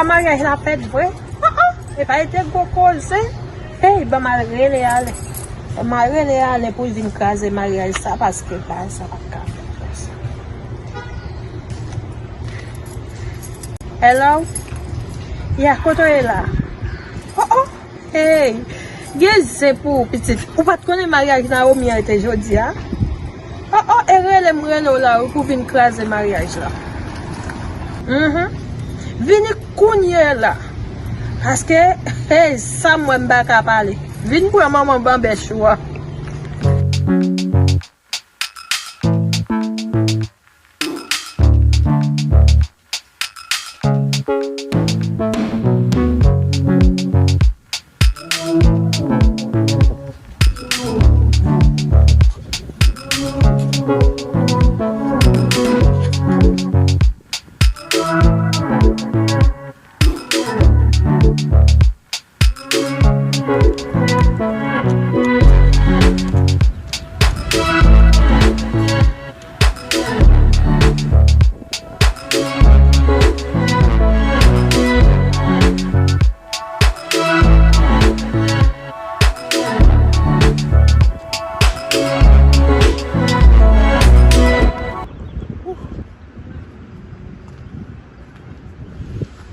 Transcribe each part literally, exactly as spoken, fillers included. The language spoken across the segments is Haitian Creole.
Maryaj la fèt vre? Ah, ah, e pa ete gwo koze. Hey, ban m al rele Alen. Ban m al rele Alen pou l vin kraze maryaj sa, paske bagay sa pa ka fèt konsa. Hello? Ya, kote w ye la? Oh, oh. Hey, gen zen pou ou, pitit. Ou pa t konnen maryaj Naomi an te jodi a? Oh, oh, e rele m rele w la wi pou vin kraze maryaj la. Mhm. Vini kounye la. Paske, hey, sa m wè m pa ka pale. Vin pran manman banbèch ou a.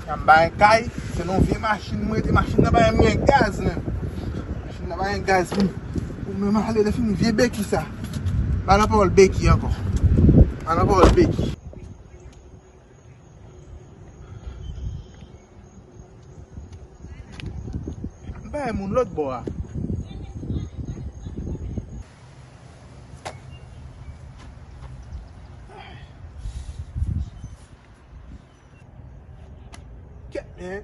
Yanm bay kay, se nan vye machin mwen te, machin nan pa menm gen gaz menm. Machin nan pa gen gaz menm. Ou menm ale lè fini vye beki sa. Pa nan pawòl beki ankò. Pa nan pawòl beki. M bay moun lòt bò a. Kèt, men.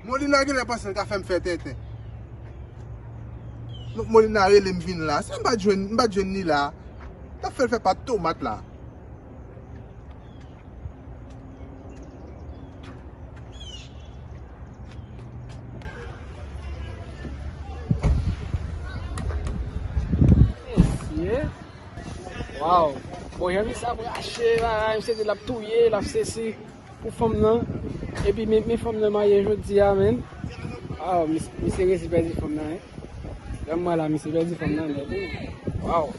Molina genlè panse l ka fè m fè tenten. Donk Molina rele m vin la. Si m pa t jwenn, m pa t jwenn li la, t ap fè l fè pat tomat la. Mesye. Waw. Bon, jan misye ap rache bagay, misye di l ap touye, l ap sesi pou fanm nan. Epi men, men fanm nan marye jodi a, menn. Waw, mis-, misye resi pèdi fanm nan, wi. Lè m wè la, misye pèdi fanm nan nèt, wi. Waw.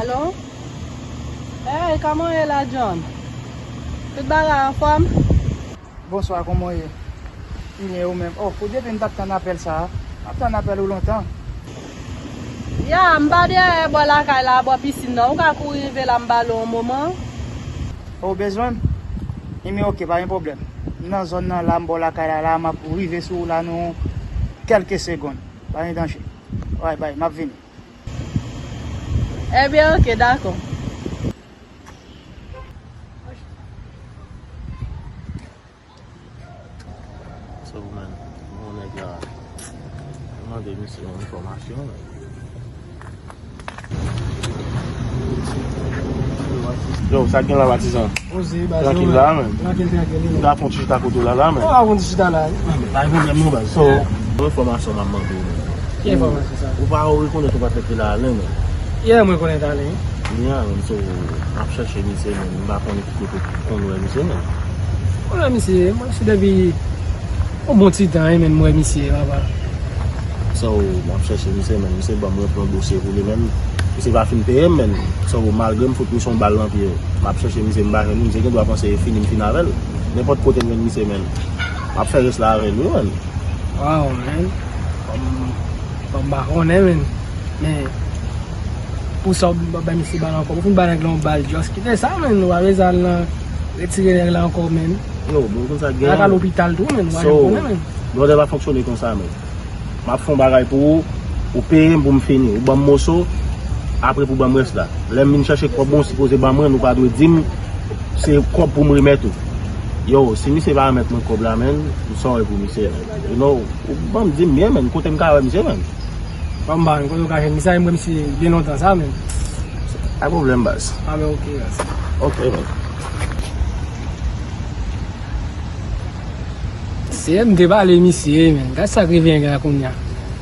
Alo? Hey, kòman w ye la, John? Tout bagay anfòm? Bonswa, kòman w ye? M byen, ou menm? Oh, pou depi m t ap tann apèl sa a. M ap tann apèl ou lontan. Ya, m pa dèyè bò lakay la, bò pisin nan. Ou ka kouri rive la, m ba l yon moman. Ou bezwen m? Ebyen, oke, pa gen pwoblèm. M nan zòn nan la, m bò lakay la, la, m ap rive sou ou la nan kèlke segonn. Pa gen danje. Alright, bye, m ap vini. Ebyen, oke, dakò. So, man, yon nèg la, mwen mande misye yon enfòmasyon, man. Yo, sa k gen la, patizan? Poze, baz. Trankil la, man. Trankil, trankil. Ou ta fè yon ti chita kote w la, la, man. Ou ta fè yon ti chita la, wi. Pa gen pwoblèm non, baz. So, yon enfòmasyon m ap mande w, man. Ki enfòmasyon sa? Ou pa rekonèt ou pa t rete la, Alen, man. Yeah, mwen rekonèt Alen. Yeah, man, so, m ap chèche misye, man. M pa konnen ki kote ou konn wè misye, man. Mwen wè misye, mwen se depi yon bon ti tan, wi, men m wè misye, papa. So, m ap chèche misye, men misye ban mwen pran dosye pou li, men misye pa fin peye m, men. So, malgre m fout misye yon bal nan pye, m ap chèche misye, m pa jwenn li, misye gen dwa panse e fini m fin avè l. Nenpòt kote m jwenn misye, men, m ap fè rès la avè l, wi, men. Wow, man. Fò m, fò m pa konnen, men, men, Pou sa w bay misye bal ankò. Ou fin bay nèg la yon bal, just kite sa, menn. Ou pa bezwen al nan retire nèg la ankò, menn. Yo, bon, konn sa k gen. Al lopital tou, menn. Ou pa janm konnen, menn. Blòdè pa fonksyone konsa, menn. M ap fè yon bagay pou ou, ou peye m pou m fini. Ou ban m moso, apre pou ban m rès la. Lè m vin chache kòb mwen, ou sipoze ban mwen, nou pa dwe di m se kòb pou m remèt ou. Yo, si misye pa remèt mwen kòb la, menn, m sòri pou misye, menn. You know, ou ban m di m byen, menn, kote m ka wè misye, menn. Ban m ba, kote w ka jwenn misye, m wè misye byen lontan sa, menn. Pa pwoblèm, baz. A, men ok, baz. Ok, menn. Se m te pale misye, menn. Gad sa k rive nèg la kounye a.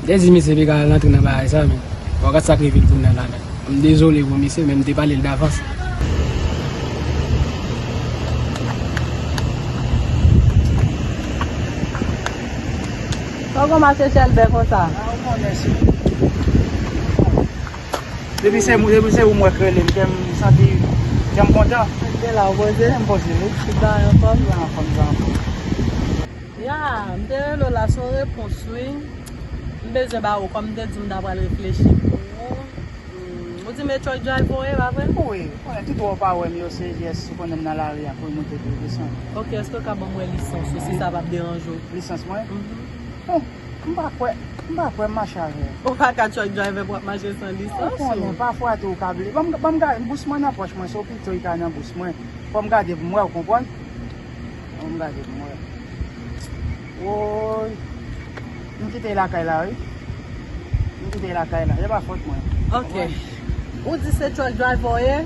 M te di misye pi ka al antre nan bagay sa, menn. Bon, gad sa k rive l kounye a la, menn. M dezole pou misye, men m te pale l davans. Kòman mache Chèlbè konsa? A, ou konnen se. Depi se, depi se ou m wè k rele m, kè m santi, kè m kontan. Kè la poze? Kè m poze, wi. Tout bagay anfòm? Tout bagay anfòm, tout bagay anfòm. Ya, m te rele w la, se yon repons, wi. M bezwen ba ou, kòm m te di w, m ta pral reflechi pou ou. Hmm, ou di m e truck driver w ye, pa vre? Wi, ou konnen tout wè w pa wè m yo, se jès, ou konnen m nan lari a, pou monte, pou desann. Ok, èske w ka ban m wè lisans ou, si sa p ap deranje w? Lisans mwen? Mhm. Oh, m pa kwè, m pa kwè m mache avè l. Ou pa ka truck driver pou w ap mache san lisans ou. Ou konnen, pafwa tou, ou ka bliye. Ban m, ban m gade, bous mwen nan pòch mwen, se w pito ki ka nan bous mwen. Fò m gade pou m wè, ou konprann? Fò m gade pou m wè. Woy. M kite lakay la, wi. M kite lakay la. Se pa fòt mwen. Ok. Ou di se truck driver w ye.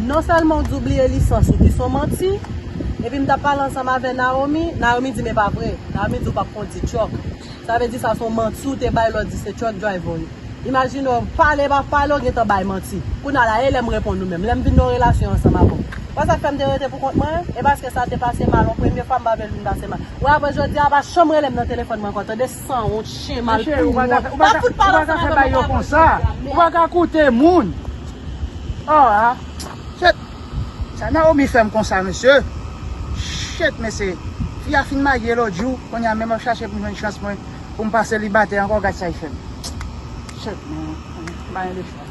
Non sèlman ou di w bliye lisans ou, ki se yon manti, epi m t ap pale ansanm avè Naomi, Naomi di m e pa vre. Naomi di w p ap kondi truck. Sa vle di sa se yon manti ou te bay lè w di se truck driver w ye. Imajine w pale pa pale, w gentan bay manti. Kounye a la, e lè m reponn ou menm, lè m vin nan yon relasyon ansanm avè w. Wè sa k fè m te rete pou kont mwen? E paske sa te pase mal yon premye fwa, m pa vle l vin pase mal. Wè apre jodi a, pa janm rele m nan telefòn mwen ankò, tande, sanwont, chen mal pou ou. Mesye, ou pa ka, ou pa ka, ou pa ka fè bagay yo konsa. Ou pa ka koute moun. Oh, ah. Shit. Sa Naomi fè m konsa, mesye. Shit, mesye. Fi a fin marye lòt jou, kounye a menm ap chache pou m jwenn chans mwen, pou m pa selibatè ankò, gad sa l fè m. Shit, man. M pa gen de chwa.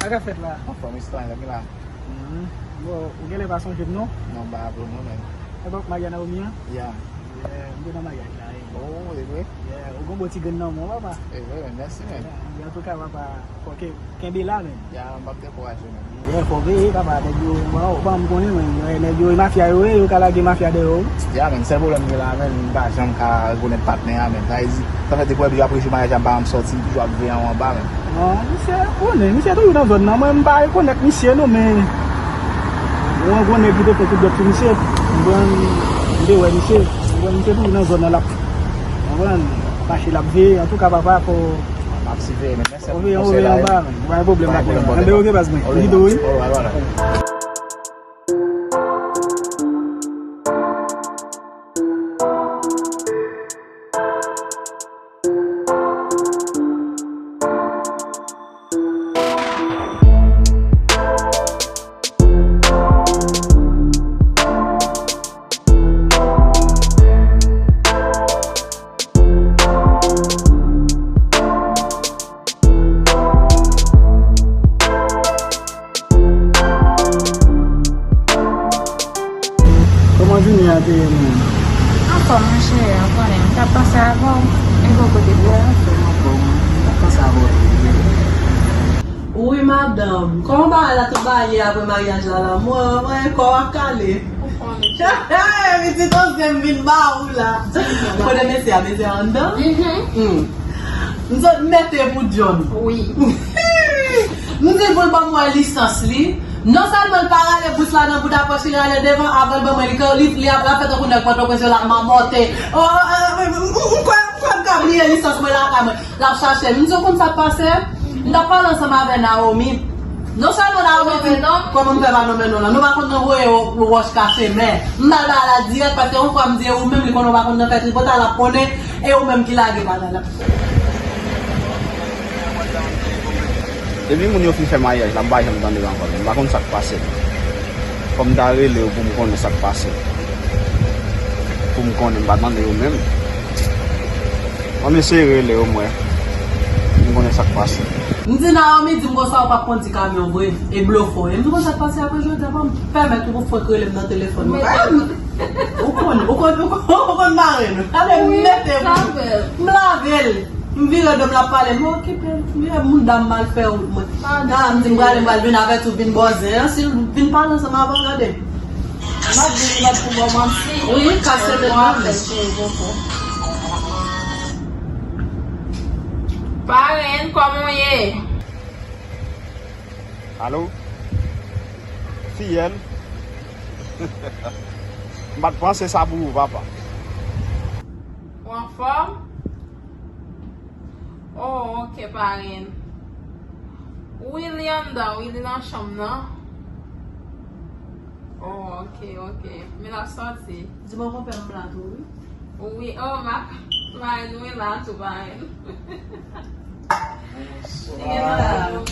Sa k ap fèt la? Anfòm, Ismail, ki la? Mhm. Bon, ou genlè pa sonje m non? Non, m pa raple w non, menm. E pa w k marye a Naomi an? Ya. Yeah, m te nan maryaj la, wi. Oh, e vre? Yeah, ou gon bon ti grenn nan men w, papa. E vre, menm, mèsi, menm. Yeah, antouka, papa, fò ke, kenbe la, menm. Ya, m p ap dekouraje, menm. Yeah, fò veye, papa, nèg yo, bon, bon, m konnen, menm, nèg yo, e mafya yo ye, yo ka lage mafya dèyè w. Ya, menm, sèl pwoblèm m gen la, menm, m pa janm ka rekonèt patnè a, menm. Sa vle di, sa fè depi w ap rejwi maryaj la, m pa janm sòti, m toujou ap veye anwo anba, menm. Non, misye konnen, misye toujou nan zòn nan. Mwen, m pa rekonèt misye non, men yon gwo nèg ki te fè kout dwèt sou misye. M pran, m te wè misye. M pran misye toujou nan zòn nan, l ap, konprann, mache, l ap veye. Antouka, papa, fò w veye anwo anba, men. Pa gen pwoblèm, pa gen pwoblèm. Anben, ok, baz mwen. Lido, wi. Kòman jounen an te ye menm? Anfòm, monchè, ou konnen, m t ap panse avè w. E bò kote pou ou? Anfòm, anfòm, m t ap panse avè w tou. Wi, madanm. Kòman bagay la, tout bagay ye apre maryaj la, la? Mwen, mwen, kò w ap kale. Ou konnen. Pitit, anse m vin ba ou la. Kote mesye a, mesye a anndan? Mhm. Hmm. M sot mete pou John. Wi. M di l pou l ban mwen lisans li. Non sèlman l pa rale bous la nan bouda pòch li, rale devan, avan l ban mwen li, li, li ap, l ap fè tankou nèg Pòtoprens yo, l ap mamòte. Oh, oh, oh, m, m, m kwè, m kwè m ka bliye lisans mwen lakay mwen. L ap chache m. M di w konn sa k pase? M t ap pale ansanm avè Naomi. Non sèlman Naomi di, kòman m fè pa nonmen non lan? Nou pa konn nan voye wòch kache men. M al ba la dirèk, paske yon fwa m di e ou menm, li konnen w pa konn nan fè tripotay, l ap konnen e ou menm ki lage bagay la. Depi moun yo fin fè maryaj la, m pa janm tande l ankò, men m pa konn sa k pase. Fò m ta rele yo pou m konnen sa k pase. Pou m konnen, m pa tande yo menm. Ann eseye rele omwen. M konnen sa k pase. M di Naomi di m konsa ou p ap kondi kamyon vre. E blofè w ye. M di konsa k pase apre jodi a, pa m pèmèt ou pou fèk rele m nan telefòn. Ou konn, ou konn, ou konn, ou konn mare nou. Gade m mete m lave l. M vire do m l ap pale. M okipe l. M vire moun dam mal fè wout mwen. Nan, m di m prale, m pral vin avèk ou, vin bòzen an. Si l vin pale ansanm avè w, gade. M ap vin bat pou bò manti. Wi, kase tèt mwen. Parenn, kòman w ye? Alo? Fiyèl? M pa t panse sa pou ou, papa. Ou anfòm? Oh, ok, parenn. Wi, li anndan, wi, li nan chanm nan. Oh, ok, ok. Men l ap sòti. Di bò konpè m la tou, wi. Wi, oh, ma, ma, nou la tou, parenn. Bonswa.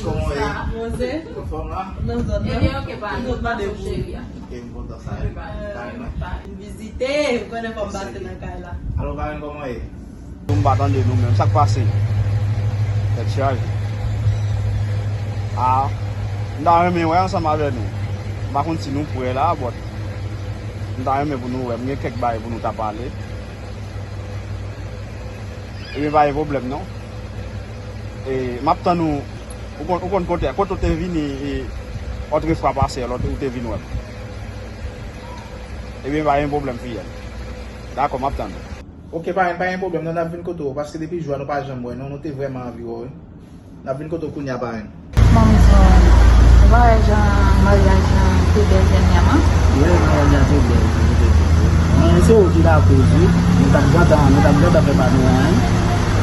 Kòman w ye? Monze? Anfòm la? Nan zòn nan. Ebyen, ok, parenn. Zòn pa de pou cheri a. Ok, m kontan sa. Parenn, parenn. M vizite, ou konnen fò m pase nan kay la. Alò, parenn, kòman w ye? Nou m pa tande nou menm. Sa k pase? Tèt chaje. A, m ta renmen wè ansanm avè nou. M pa konn si nou prè la, but m ta renmen pou nou wè. M gen kèk bagay pou nou ta pale. Ebyen, pa gen pwoblèm, non. E, m ap tann ou. Ou konn, ou konn kote, kote ou te vini, e, otrefwa pase, lòt ou te vin wè m. Ebyen, pa gen pwoblèm, fiyèl. Dakò, m ap tann ou. Ok, parenn, pa gen pwoblèm, non, n ap vin kote w, paske depi jou a nou pa janm wè, non, nou te vrèman anvi wè w, wi. N ap vin kote w kounye a, parenn. Manzon, ou pa wè jan maryaj lan te bèl dènyèman? Wi, maryaj la te bèl, wi, te bèl, wi. Men se ou ki lakoz, wi. Nou t ap gentan, nou t ap gentan fè pa nou anyen.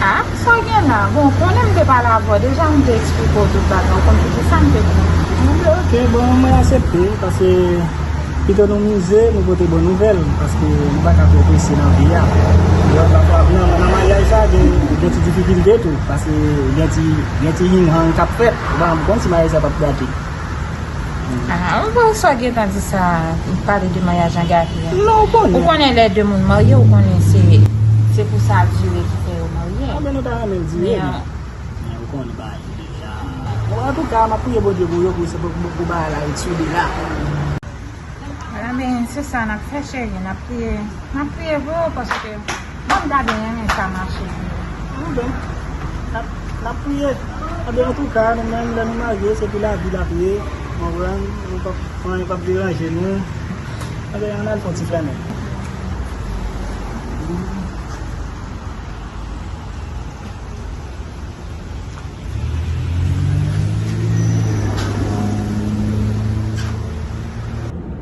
A, sa w gen la? Bon, konnen m te pale avè w deja, m te eksplike w tout bagay, ou konn poukisa m te di. Anben, ok, bon, mwen aksepte, paske pito nou mize, nou pote bon nouvèl, paske nou pa ka twò prese nan vi a. Donk, nan, nan maryaj sa, gen, gen ti difikilte tou, paske gen ti, gen ti hing hang k ap fèt. Ou pa konn si maryaj sa p ap gate. Ah, ou pa sa gentan di sa, pale de maryaj an gate a. Non, ou konnen. Ou konnen lè de moun marye, ou konnen se, se pou sa dire ki fè yo marye. Anben, nou ta renmen l dire, men, men ou konnen bagay yo deja. Bon, antouka, m ap priye Bondye pou yo, pou, pou, pou bagay la ret sou li la. Ebyen, se sa n ap fè, cheri. N ap priye, n ap priye pou ou, paske, bon, m ta byen renmen sa mache pou ou. Anben, n ap, n ap priye. Anben, antouka, nou menm, lè nou marye, se pou lavi l ap ye. Konprann? Nou p ap, anyen p ap deranje nou. Anben, ann al fè yon ti flènen.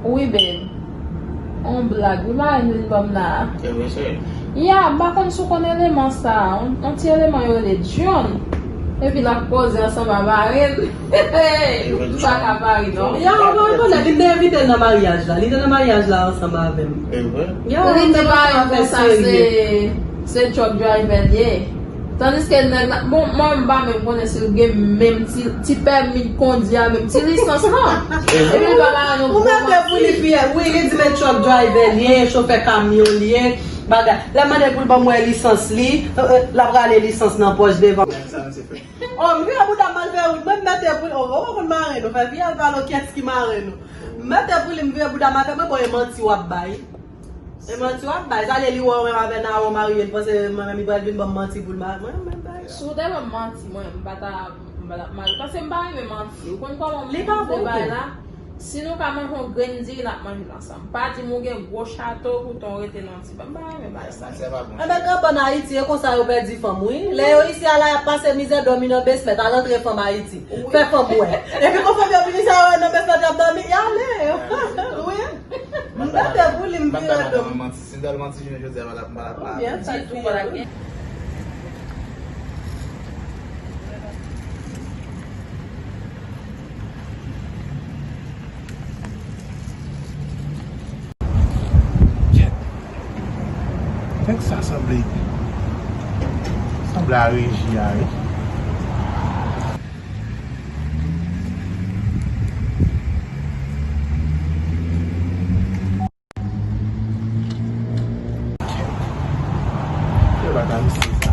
Wi, babe. On blag. Wi, marenn vin ban m la. Evre, cheri? Ya, m pa konn si w konn eleman sa a. On, on ti eleman yo rele John. Epi l ap koze ansanm ak marenn. M pa ka pa ri, non. Ya, mwen rekonèt, li te envite l nan maryaj la. Li te nan maryaj la ansanm avè m. Evre? Ya, li di marenn konsa se, se truck driver l ye. Tandiske nèg la, bon, mwen m pa menm konnen si l gen menm ti, ti pèmi kondi a, menm ti lisans lan. Epi l pa ba nou. Ou mete pou li fiyèl. Wi, li di men truck driver l ye, chofè kamyon l ye, bagay. Lè m mande pou l ban mwen lisans li, euh, euh, l ap rale lisans nan pòch devan. Oh, m vire bouda m al fè wout, mwen m mete pou li. Oh, oh, konn mare nou, fè fiyèl pale w kiyès ki mare nou. M mete pou li, m vire bouda m al fè, mwen, bon, e manti w ap bay. E manti w ap bay. Sa vle li wè w menm avè Nawo marye, li panse mwen menm li pral vin ban m manti pou l ba mwen menm bay. Si w te ban m manti, mwen, m pa ta, m pa t ap marye. Paske m pa renmen manti. Ou konn kòman m konn fè bagay la? Si nou ka manje yon grenn diri, n ap manje l ansanm. Pa di m ou gen gwo chato pou tan w rete nan yon ti bèt. M pa renmen bagay sa yo. Anben, granmoun Ayiti, e konsa yo pèdi fanm, wi. Lè yo isi a la, y ap pase mizè, dòmi nan besmèt, al antre fanm Ayiti. Fè fanm wè. Epi kon fanm yo vin isi a, yo wè nan besmèt, y ap dòmi, y ale. Wi. M tande pou li, m vire do m. Si m t al manti jounen jodi a, m pa t ap, m pa t ap la. Byen, sa di tou, pa t ap gen. Nèg sa sanble, sanble a reji a, wi. Yo pa ka isi sa.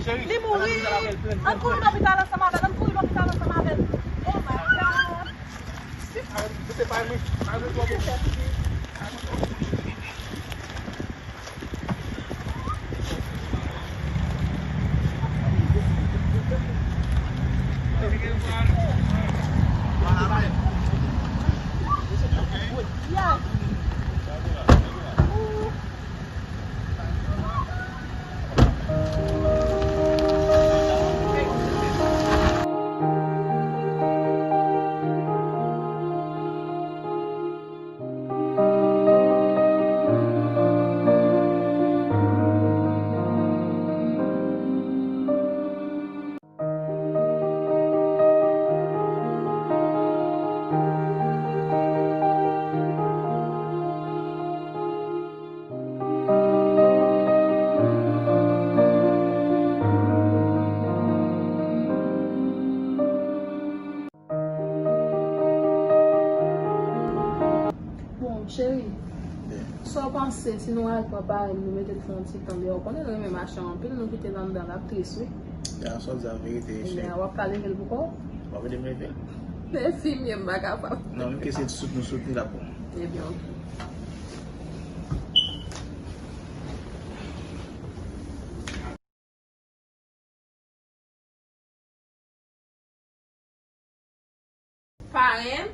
Li mouri. Ann kouri lopital ansanm avè l. Ann kouri lopital ansanm avè l. Oh my God. Bon, cheri, sa w panse si nou al pran parenn nou mete l fè yon ti tan deyò? Ou konnen l renmen mache anpil, nou kite l anndan l ap tris, wi. Ya, sa w di a verite, cheri. Ebyen, w ap ka leve l pou kò w? W ap ede m leve l? Enfimye, m pa kapab. Non, menm ke se soutni, soutni l ap bon. Ebyen, oke. Parenn.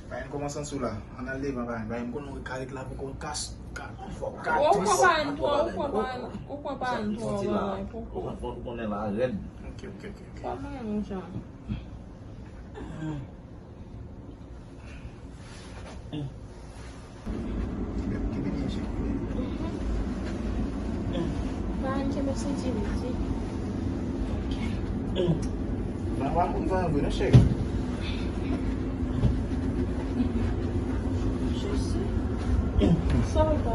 Parenn, kòman w santi w la? Ann al devan, parenn. Parenn, m konnen w ka ret la pou kont kas, ka, fò w ka tris. Ou pran parenn twò, ou pran parenn, ou pran parenn twò, parenn. Ou konnen la rèd. Ok, ok, ok, ok. Kòman ou jan? Kenbe byen, cheri. Parenn, kenbe senti m, wi. Mama, m pa vre non, cheri. Je sais. Sa va pa.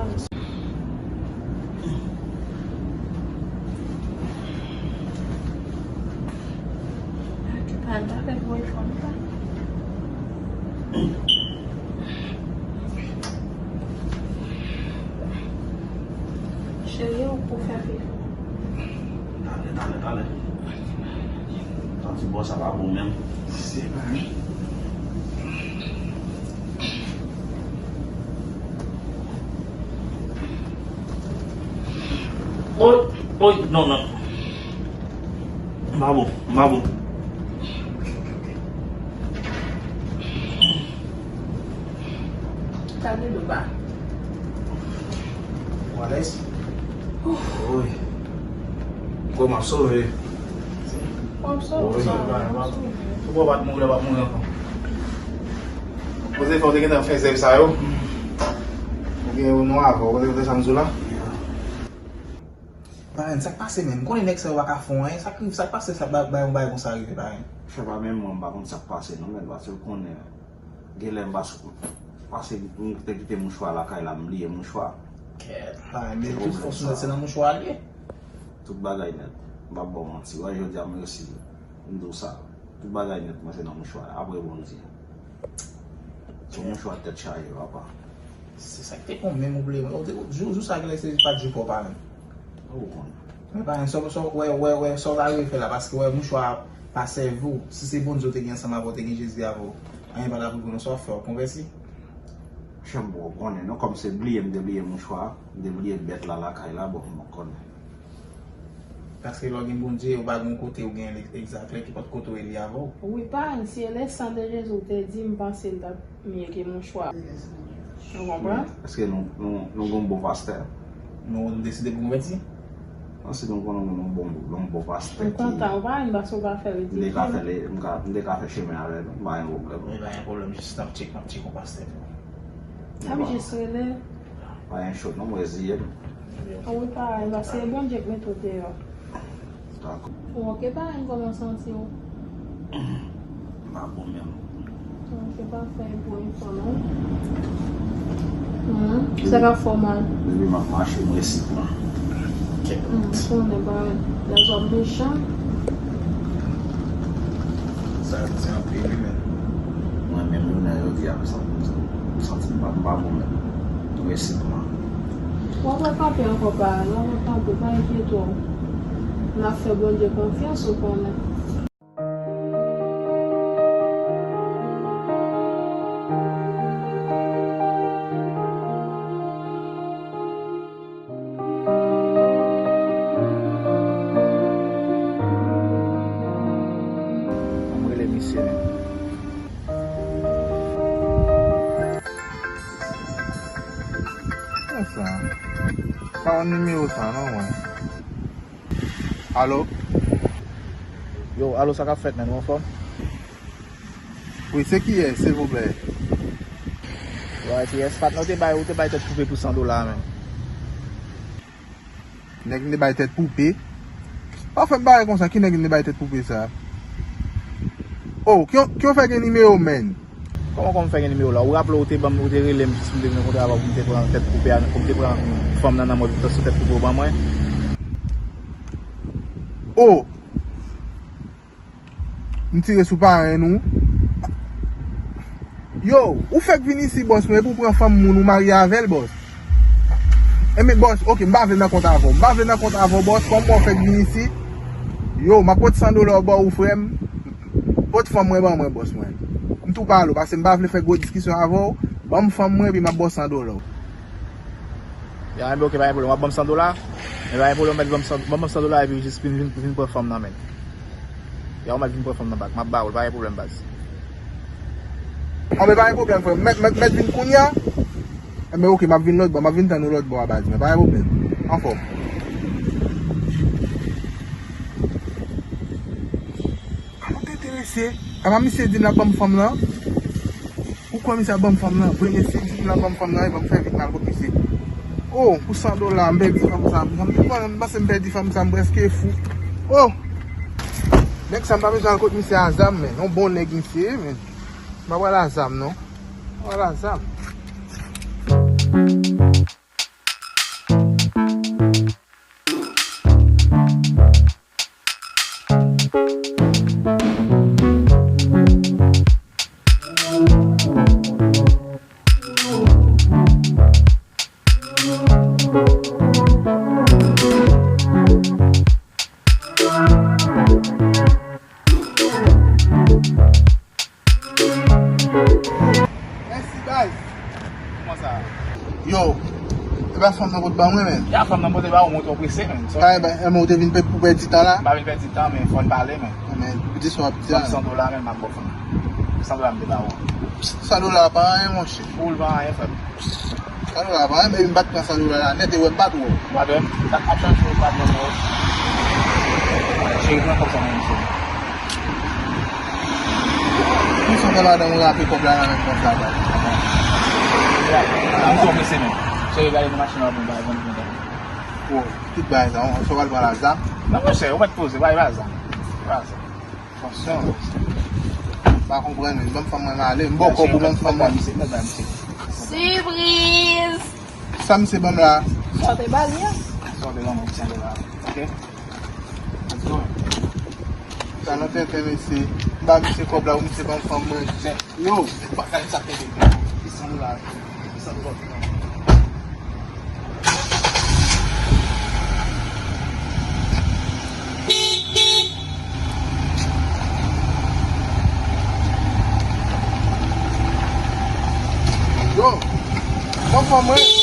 Cheri, ou pou fè fi. Talè, talè, talè. Santi bò sa pa bon menm. Se pa. Oy, oy, non, non. M pa bon, m pa bon. Sa gen dlo pa. Ou alèz? Ouf. Oy. Bon, m ap sove. W ap sove? Wi. Ou pa t mouri, w ap mouri ankò. Kote fè w te gentan fè zèv sa yo? Ou gen yon non avè w, kote, kote sa m di w la? Parenn, sa k pase menm? M konnen nèg sa yo pa ka fè w anyen. Sa k rive, sa k pase, sa bay, bay yon bagay konsa rive, parenn? Frè, pa menm mwen, m pa konn sa k pase non, men paske w konnen, genlè m pas-, pase m te kite mouchwa lakay la, m bliye mouchwa. Kèt, parenn, men de tout fason, se nan mouchwa l ye. Tout bagay nèt. M p ap ba w manti. Wè, jodi a m resi. M di w sa. Tout bagay nèt, mwen se nan mouchwa. Apre Bondye. Se yon mouchwa tèt chaje, papa. Se sa k te bon, menm ou vle. Ou te, jou, jou sa genlè se pa t jou pa w, parenn. Ou konn. Men parenn, sa, sa, wè, wè, wè, sa w ta rive fè la, paske wè, mouchwa a pa sèvi w. Si se Bondye w te gen ansanm avè w, te gen Jezi avè w, anyen pa t ap rive w, non, sa w ap fè, w ap konvèsi? Chanm bon, ou konnen, non, kòm se bliye, m te bliye mouchwa, m te bliye bèt la lakay la, bon, m konnen. Paske lè w gen Bondye, ou pa gen yon kote ou gen li egzak, lè ki pòt kote w ye li avè w. Wi, parenn, si e le sang de Jésus w te di, m panse l t ap mye ke mouchwa. Ou konprann? Èske nou, nou, nou gen yon bon pastè? Nou, nou deside pou konvèti? Non, si nou konnen yon bon, yon bon pastè ki... M kontan, ou pa vin paske ou pa fè ridikil. M te ka fè le, m ka, m te ka fè chemen avè nou, pa gen pwoblèm. Wi, pa gen pwoblèm, jis n ap tcheke, n ap tcheke yon pastè tou. N ap jis rele. Pa gen cho non, mwen reziye m. Wi, pa, paske se Bondye k mete w deyò. Dakò. Bon, oke, parenn, kòman w santi w? M pa bon menm. Oke, pa fè pou enfò non. Hmm, sa ka fè w mal. Depi m ap mache, m resi pran. Hmm, m konnen, parenn, lèzòm mechan. Sa di anpil wi, men mwen menm jounen jodi a, m santi, m santi m pa, m pa bon menm. Mwen resi pran. W ap rekanpe ankò, parenn, w ap rekanpe, pa enkyete w. N ap fè Bondye konfyans, ou konnen. Ann rele misye menm. Konsa. Pa wè nimewo sa non mwen. Alo? Yo, alo, sa k ap fèt, menn? Ou anfòm? Wi, se kiyès, silvouplè? Yo, kiyès? Patnè, ou te bay, ou te bay tèt koupe pou san dola, menn. Nèg m te bay tèt koupe? Pa fè m bagay konsa, ki nèg m te bay tèt koupe sa? Oh, ki, ki w fè gen nimewo, menn? Kòman, kòman m fè gen nimewo la? Ou raple w te ban m, ou te rele m jis pou m te vin rankontre avè w pou m te pran tèt koupe a, pou m te pran fanm nan nan mwen, sou tèt koupe w ban mwen? Oh! M tire sou parenn ou. Yo, ou fèk vin isi, bòs mwen, epi w pran fanm moun ou marye avè l, bòs. Enben, bòs, oke, m pa vle nan kont avè w. M pa vle nan kont avè w, bòs, kòm mwen w fèk vin isi. Yo, m ap pot san dola ba ou, frè m. Pot fanm mwen ban mwen, bòs mwen. M tou pale w, paske m pa vle fè gwo diskisyon avè w. Ban m fanm mwen, epi m ap ba w san dola. Ya, enben, oke, pa gen pwoblèm. W ap ban m san dola? Men pa gen pwoblèm, mèt ban m san, ban m san dola, epi jis vin, vin, vin pran fanm nan, mèt. Ya, ou mèt vin pran fanm nan bak. M ap ba ou l, pa gen pwoblèm, baz. Anben, pa gen pwoblèm, frè m. Mèt, mèt, mèt vin kounye a? Enben, oke, m ap vin lòt bò, m ap vin tann ou lòt bò a, baz, men pa gen pwoblèm. Anfòm. Kòman w te enterese? Apa misye di m l ap ban m fanm nan? Ou kwè misye ap ban m fanm nan? Vre, mesye, di m l ap ban m fanm nan, epi m fè vit m al kot misye. Oh, pou san dola, m pèdi fanm sa. M, m, m panse m pèdi fanm sa, m prèske fou. Oh! Nèg sa, m pa bezwen al kot misye a zam, men. Yon bon nèg misye ye, men. M pa pral a zam, non. M pa pral a zam. Mèsi, baz. Kòman sa? Yo, e pa fanm nan pot ba mwen, men. Ya, fanm nan pote ba ou, montre w prese, men. Sa e ba, e, men ou te vin pè-, pou pèdi tan la? M pa vin pèdi tan, men fò n pale, men. Men, di sa w ap di a. Ban m san dola, men, m ap ba w fanm. San dola m te ba ou. San dola pa anyen, monchè. Pou l pa anyen, frè m. San dola pa anyen, men m pa t pran san dola la nèt, e wè m pa t wè w. M pa t wè m. Sa k ap chanje, m pa t wè w. Pran kòb sa nan men misye. Pou sa fè ladan m rape kòb la nan men konsa, baz. Misye prese menm. Misye gade nan machin la pou m pa vann kontan. Bon, tout bagay sa, on, sa w al pran la zam. Non, monchè, ou mèt poze, bagay pa zam. Pa zam. Tansyon. Pa konprann, men ban m fanm mwen ale. M bò kòb ou ban m fanm mwen. Sipriz! Sa misye ban m la? Sa w te ba li an? Sa w te ban mwen, sa w te ba. Ok? Let's go. Sa nan tenten, mesye. M ba misye kòb la, ou misye ban m fanm mwen. Yo, pa gade sa tenten. Ki san dola? Ki san dola? Yo, bon, fanm mwen.